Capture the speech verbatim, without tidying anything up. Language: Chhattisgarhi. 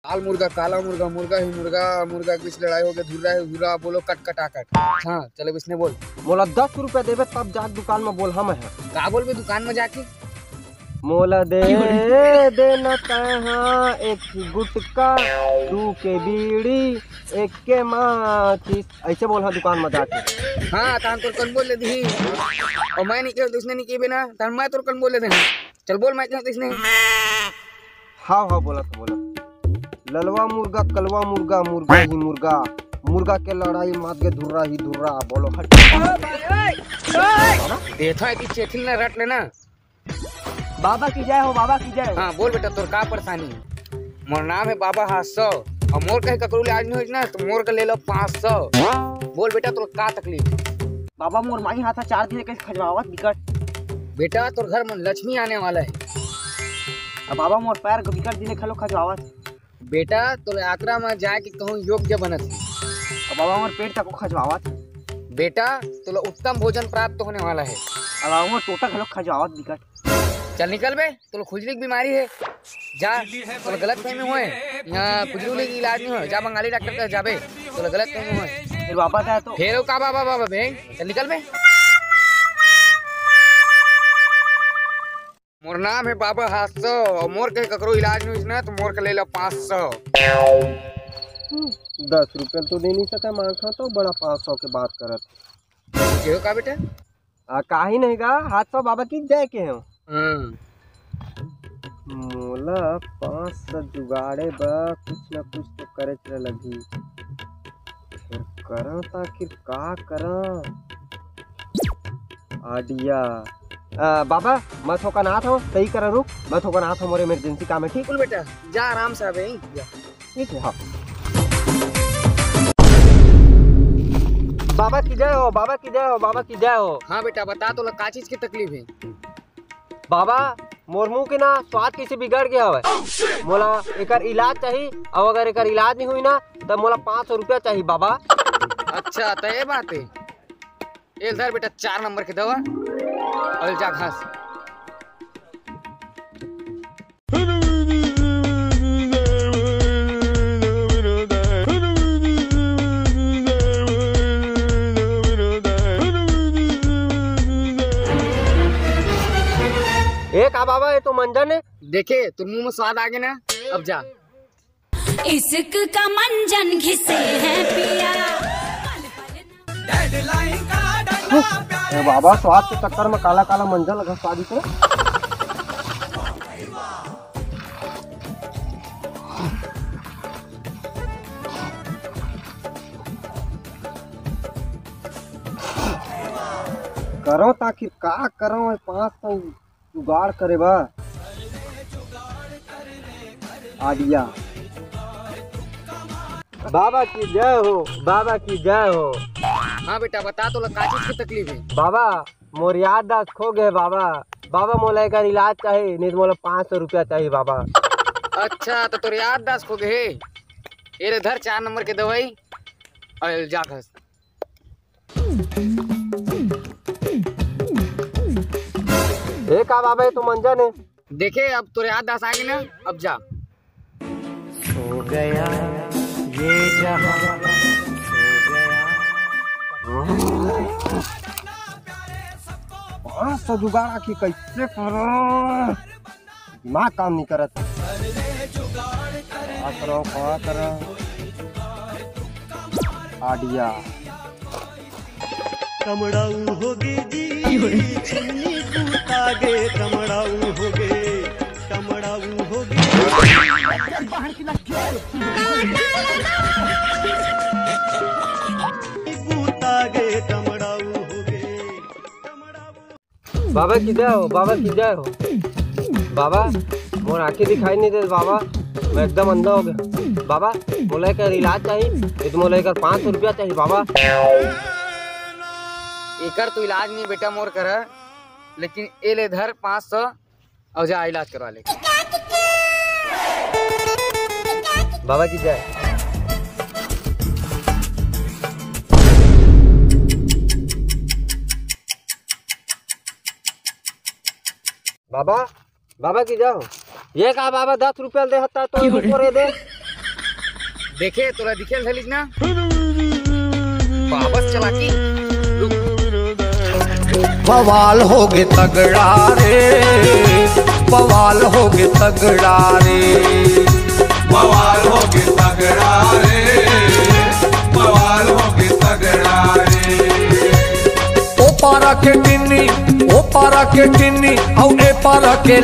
लाल मुर्गा, काला मुर्गा, मुर्गा ही मुर्गा, मुर्गा के बीच लड़ाई हो गया, धुर्रा ही धुर्रा, बोलो कट कटा कट। हाँ, चलो इसने बोल। मोला दस रुपया देबे तब जाके दुकान में बोल हम है। का बोलबे दुकान में जाके? मोला दे देना तहाँ एक गुटका, दू के बीड़ी, एक के माचिस, ऐसे बोल हाँ दुकान में जाके। हाँ, तहाँ तोर कन बोल ले दी। और मैं नहीं कहूँ, उसने नहीं कहबे ना, तहाँ मैं तोर कन बोल ले दे। चल बोल, मैं कहूँ इसने। हाँ हाँ, बोला तो बोला। ललवा मुर्गा, कलवा मुर्गा, मुर्गा ही मुर्गा, मुर्गा के लड़ाई मात के धुर्रा ही धुर्रा, बोलो हट। देखा है कि चेथिल ना रट लेना। बाबा की जय हो, बाबा की जय हो। हाँ, बोल बेटा, तोर का परेशानी? मोर नाम है बाबा हाथ सौ, और मोर कहीं ककरो इलाज नहीं होइस ना, तो मोर का ले लो पाँच सौ। बोल बेटा, तोर का तकलीफ? बाबा, मोर माई हाथा चार दिन के खजवावत बिकट। बेटा, तोर घर में लक्ष्मी आने वाला है। अब बाबा, मोर पैर बिकट दिन खलो खजवावत। बेटा, तोला यात्रा में जाए के कहूँ योग्य बनत है। अब बाबा, मोर पेट तको खजवावत। बेटा, तोला उत्तम भोजन प्राप्त होने वाला है। अब बाबा, मोर टोटा घलो खजवावत बिकट। चल निकल बे, तोला खुजली की बीमारी है। जा, तोला गलत फहमी होए। यहाँ खुजली उजली के इलाज नहीं होए। जा बंगाली डॉक्टर के जाबे, तोला गलत फहमी होए। फिर वापस आया तो? फिर का बाबा बाबा बे? चल निकल बे। मोर नाम है बाबा हाथ सौ, और मोर के ककरो इलाज नहीं होइस ना, तो मोर के ले लो पाँच सौ। दस रुपया तो दे नहीं सका, मांगता तो बड़ा पाँच सौ के बात करत। केहो का बेटा? आ, काही नहीं गा, हाथ सौ बाबा की जय के हो। हाँ। मोला पाँच सौ जुगाड़े बा, कुछ ना कुछ तो करे चले लगही। फिर करा तो आखिर का करा? आइडिया। आ, बाबा, मैं थोकन आत हूँ, सही करा रुक, मैं थोकन आत हूँ, मोर इमरजेंसी काम है, ठीक? बोल बेटा, जा आराम से आबे, जा। ठीक है, हाँ। बाबा की जय हो, बाबा की जय हो, बाबा की जय हो। हाँ बेटा, बता तोला का चीज की तकलीफ है? बाबा, मोर मुंह के ना स्वाद कैसे बिगड़ गया हवे। मोला एकर इलाज चाहिए, और अगर एकर इलाज नहीं हुई ना, तब मोला पाँच सौ रुपया चाहिए बाबा। अच्छा, तो ये बात है। ए धर बेटा, चार नंबर के दवा, और जा घास। ए का बाबा, ये तो मंजन है। देखे, तोर मुंह में स्वाद आ गया ना, अब जा। इश्क का मंजन घिसे हैं पिया। ए बाबा, स्वाद के चक्कर में काला काला मंजन लगा स्वाद को। करो ताकि का करो, पाँच सौ जुगाड़ करे बा। आइडिया। बाबा की जय हो, बाबा की जय हो। हाँ बेटा, बता तोला का चीज की तकलीफ है? बाबा, मोर याददाश्त खो गए बाबा। बाबा, मोला एकर इलाज चाहिए, नहीं तो मोला पाँच सौ रुपया चाहिए बाबा। अच्छा, तो तोर याददाश्त खो गए? ये ले धर चार नंबर के दवाई और जा घर से। ए का बाबा, ये तो मंजन है। देखे, अब तोर याददाश्त आ गई ना, अब जा। सो गया ये जहां, सो गया। पाँच सौ जुगाड़ आखिर कैसे करो? दिमाग काम नहीं करत। का करो, का करो? आइडिया। तमड़ाऊ होगे जी, चिन्नी बूता गे, तमड़ाऊ होगे, तमड़ाऊ होगे। बूता गे, तमड़ाऊ होगे, तमड़ाऊ। बाबा की जय हो, बाबा की जय हो। बाबा, मोर आंखें दिखाई नहीं दे बाबा, मैं एकदम अंधा हो गया। बाबा, मोला एकर इलाज चाहिए, ये तो मोला एकर पाँच सौ रुपया चाहिए बाबा। एकर तो इलाज नहीं बेटा मोर करा, लेकिन ए ले धर पाँच सौ और जा इलाज करवा ले। बाबा की जय। बाबा, बाबा की जय हो। ये का बाबा, दस रुपया दे हत्ता तो रुको रे दे। देखे, तोला दिखे ल धलिस ना? वापस चला की। बवाल होगे तगड़ा रे, बवाल होगे तगड़ा रे। बवाल होगे तगड़ा रे, बवाल होगे तगड़ा रे। ओ पारा के टिन्नी, ओ पारा के टिन्नी, अउ ए पारा के